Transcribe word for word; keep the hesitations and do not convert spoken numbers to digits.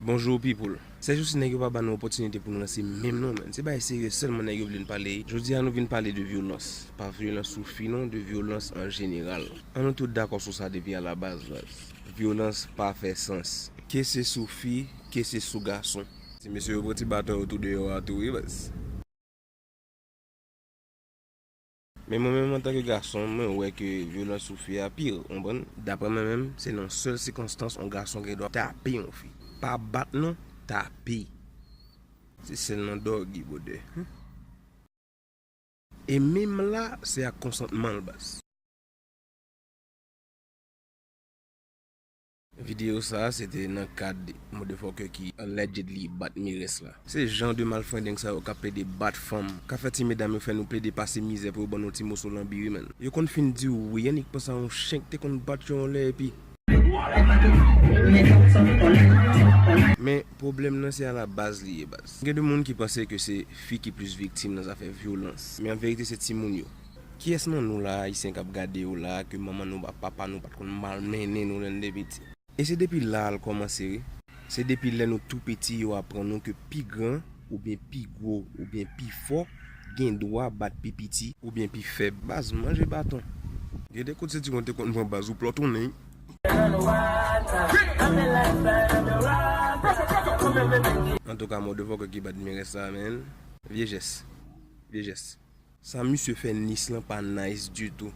Bonjou, people. Sèjousi, nèg yo pa ba nou opòtinite pou nou lanse menm non, menn. Se bagay serye sèlman nèg yo vle n pale. Jodi a, nou vin pale de vyolans. Pa vyolans sou fi non, de vyolans an jeneral. An nou tout dakò sou sa depi alabaz, baz. Vyolans pa fè sans. Ke se sou fi, ke se sou gason. Ti mesye yo pran ti baton yo tou deyò a tou, wi, baz. Men mwen menm, antanke gason, mwen wè ke vyolans sou fi a pi, ou konprann? Daprè mwen menm, se nan sèl sikonstans yon gason gen dwa tape yon fi. Pa bat non, tape. Se sèl nan doggy, brother. E menm la, se ak konsantman l, baz. Videyo sa a, se te nan kad motherfucker ki allegedly bat merès la. Se jan de malfrendeng sa yo k ap plede bat fanm, k ap fè ti medam yo fè nou plede pase mizè pou yo ban nou ti moso lanbi, wi, menn. Yo konn fin di w wi, annik panse a yon chen k te konn bat yo yon lè, epi Men pwoblèm nan se alabaz li ye, baz. Gen de moun ki panse ke se fi ki plis viktim nan zafè vyolans, men an verite se timoun yo. Kiyès nan nou la, Ayisyen k ap gade yo la, ke manman nou, pa papa nou pa t konn malmennen nou lè n te piti? E se depi la l kòmanse, wi. Se depi lè nou tou piti yo aprann nou ke pi gran, oubyen pi gwo, oubyen pi fò, gen dwa bat pi piti, oubyen pi fèb. Baz, manje baton. Gen de kout se ti konn te konn pran baz ou plòtounen. Antouka, motherfucker ki bat merès la, menn. Vye jès. Vye jès. Sa misye fè Nis lan pa nice ditou.